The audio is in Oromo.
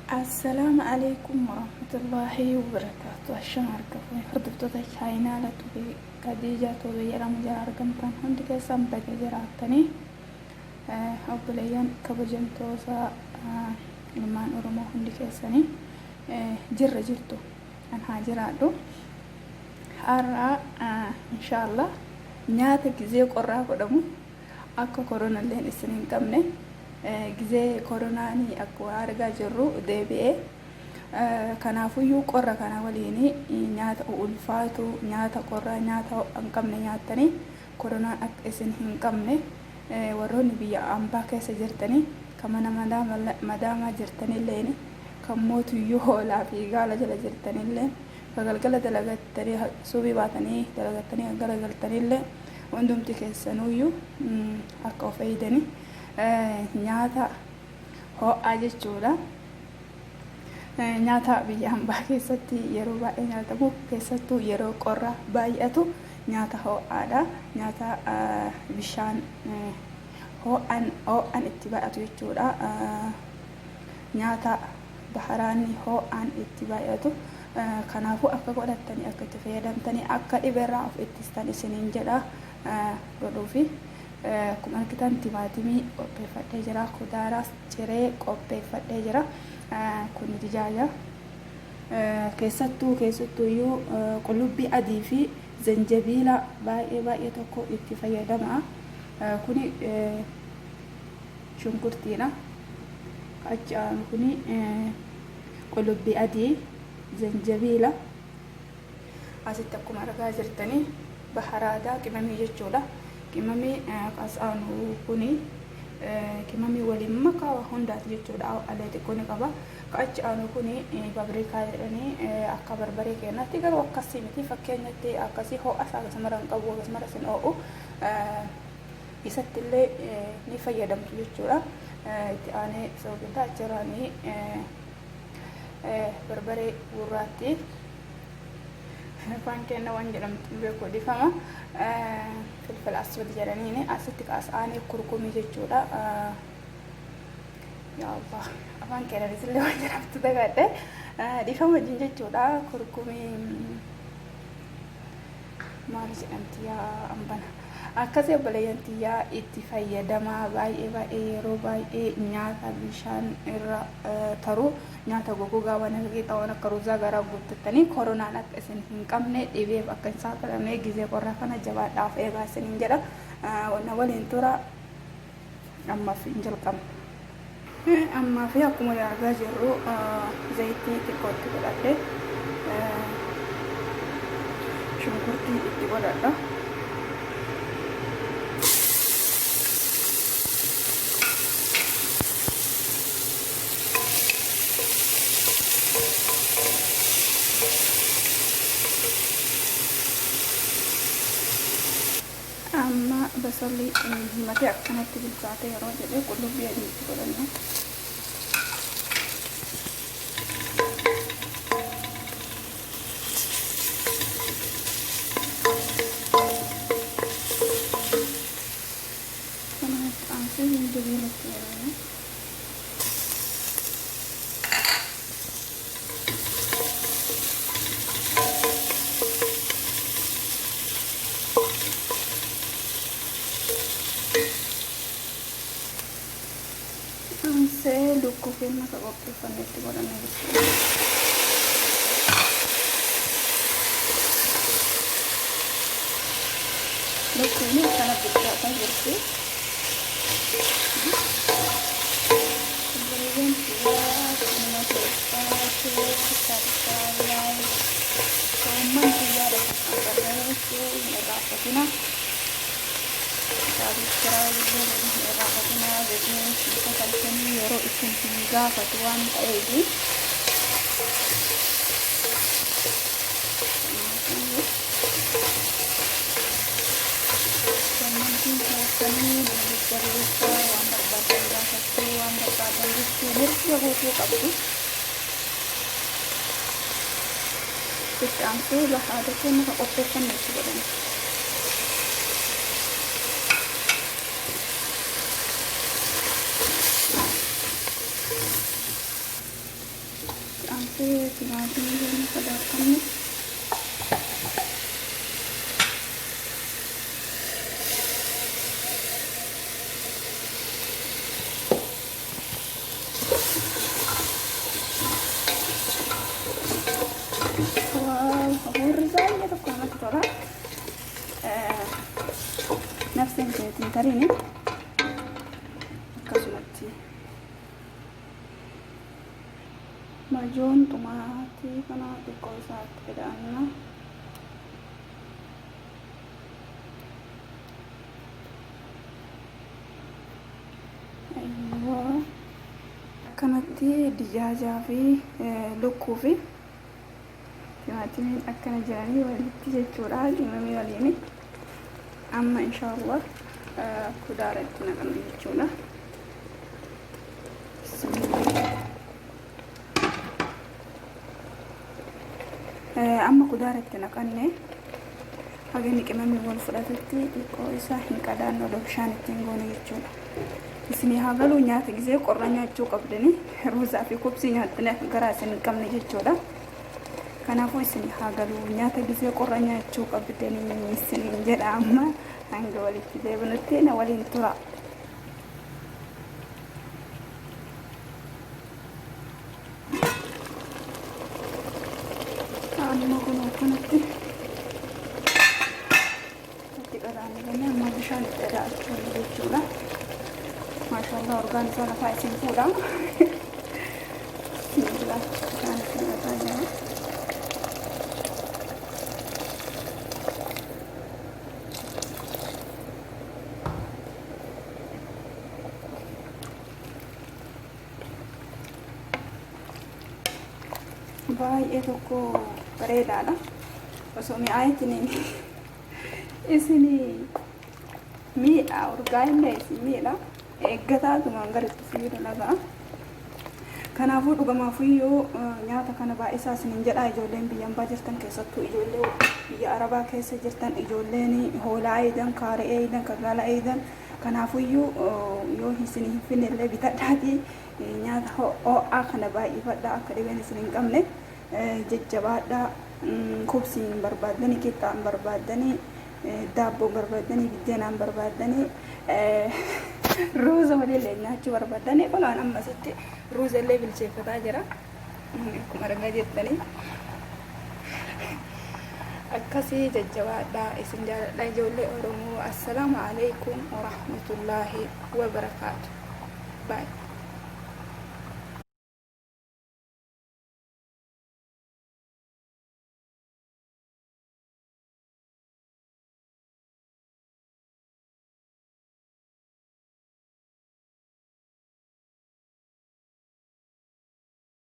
Assalaamu alaikum warahmatullaahi wabarakaatu. Ashama harka fuune hordoftoota chaayinaala Tubii Khadiijaa Tubii jedhamu jala argamtan hundi keessan baga jiraattanii obboleeyyan kabajamtoota ilmaan Oromoo hundi keessanii jirra jirtu an haa jiraadhu. Har'a inshaallah nyaata gizee qorraa godhamu akka koronalleen isin hin qabne gizee koronaanii akkuma argaa jirru deebi'ee kanaafuyyuu qorra kana waliin nyaata ulfaatu nyaata qorraa nyaata ho'a hin qabne nyaattanii koronaan akka isin hin qabne warroonni biyya ambaa keessa jirtanii kan mana madaamaa jirtanilleen kan mootuyyuu hoolaa fi gaala jala jirtanilleen ka galgala dalagattanii suubii baatanii dalagattanii kan galagaltanillee hundumti keessanuyyuu akka of eeydanii nyaata ho'aa jechuudha. Nyaata biyya hambaa keessatti yeroo baay'ee nyaatamu keessattuu yeroo qorra baay'atu nyaata ho'aadha. Nyaata bishaan ho'an ho'an itti baay'atu jechuudha. Nyaata baharaanni ho'aan itti baay'atu. Kanaafuu akka godhattanii akka itti fayyadamtanii akka dhibeerraa of ittistan isiniin jedha godhuufi. Akkuma argitan timaatimii qopheeffadhee jira. Kudaaraas ciree qopheeffadhee jira. Kun dijaaja. Keessattuu keessattuuyyuu qullubbii adii fi zanjabiila baay'ee baay'ee tokko itti fayyadama. Kuni shunkurtiidha. Achi aanu kuni qullubbii adii, zanjabiila. Asitti akkuma argaa jirtanii baharaadaa qimamii jechuudha. Qimamii as aanu kuni qimamii waliin makaa waa hundaati jechuudha. Alee xiqqoo ni qaba. Ka achi aanu kuni paprikaa jedhanii akka barbaree keenyaatti garuu akkasii miti fakkeenyatti akkasii ho'a isaa akkasumara hin qabu akkasumara sin ho'u. Isatti illee ni fayyadamtu jechuudha. Itti aanee soogidda achirraanii barbaree gurraattii afaan keenya waan jedhamtu hin beeku dhiifama. Filfila aswad jedhaniini asitti kaasa'anii kurkumii jechuudha. Yaa Allah afaan keenyanis illee waan jedhamtu dagadhe dhiifama wajjin jechuudha kurkumii. Maal jedhamti yaa ambana. Akkasii obboleeyyan tiyyaa itti fayyadamaa baay'ee baay'ee yeroo baay'ee nyaata bishaan irra taru nyaata gogogaa waan akka qixaa waan akka ruuzaa garaa guuttattanii koronaan akka isin hin qabne dhibeef akka hin saaxilamne gizee qorraa kana jabaadhaa of eegaa isiniin jedha. Na waliin tura ammaaf hin jalqabne. Ammaa fi akkuma argaa jirru zayitii xiqqoo itti godhadhe shunkurtii itti godhadha. Amma basalli diimatee akkanatti bilchaatee yeroo jedhe qullubbii adii itti godhanna. Kanatti aansee jinjabiila itti godhanna. Aansee lukkuu keenya akka qopheeffanne itti godhanna jechuudha. Lukkuun akkana bilchaataa jirti. Obboleeyyan kiyyaa nama keessaa share subscribe like comment yaada keessan barreessuu hin irraanfatina. Subscribe illee godhuu hin irraanfatina. Godhuu hin kafaltanii yeroo isin hin gaafatu waan ta'eef. Kommentiin keessanii nama jajjabeessa waan barbaadan gaafachuu waan barbaadan jechuu mirga guutuu qabdu. Itti aansee bahaada keenya kan qopheeffanne itti godhanna. Aansee timaatimii keenya sadaakkanne. Waaw, hafuurri isaa illee tokko namatti tola. Nafseen keetiin tariini akkasumatti majoon xumaatii kana xiqqoo isaatti fida'anna. Ayyoo. Akkanatti dijaajaa fi lukkuu fi timaatimiin akkana jiranii walitti jechuudha. Qimamii waliin. Amma inshaallah kudaara itti naqanna jechuudha. Amma kudaara itti naqanne haga inni qimamii wal fudhatutti xiqqoo isaa hin qadaannu odoo bishaan ittiin goone jechuudha. Isinii haa galuu nyaata gisee qorra nyaachuu qabdanii ruuzaa fi kubsii nyaattanii akka garaa isin hin qabne jechuudha. Kanaafuu isinii haa galuu nyaata gisee qorra nyaachuu qabdanii isiniin jedha amma hanga walitti deebinutti na waliin tura. Amma kun akkanatti itti qadaannee amma bishaan itti adaa'achuu jechuudha. Maashaallah orgaan isaa lafaa isin fuudha. Bismillah bishaan itti naqataa jira. Baay'ee tokko bareedaadha. Osoo mi'aayetiin isin miidha urgaa illee isin miidha. Eeggataatumaan gara itti sibiila lagaa. Kanaafuu dhugamaafuyyuu nyaata kana baay'isaa isinin jedha ijoolleen biyya ambaa jirtan keessattuu ijoollee biyya arabaa keessa jirtan ijoolleen hoolaa eeydan kaaree eeydan kagaala eeydan Kanaafuyyuu yoo isin hin finne illee bitadhaatii nyaata ho'aa kana baay'ifadhaa akka dhibeen isin hin qabne jajjabaadhaa kubsii hin barbaaddanii qixxaa hin barbaaddanii daabboo hin barbaaddanii biddeenaa hin barbaaddanii ruuza waliin nyaachuu barbaaddanii kun waan ammasitti ruuza illee bilcheeffataa jira akkuma argaa jirtanii. Akkasii jajjabaadhaa isin jaaladha ijoollee Oromoo. Assalaamu alaikum warahmatullaahi wabarakaatu. Bye.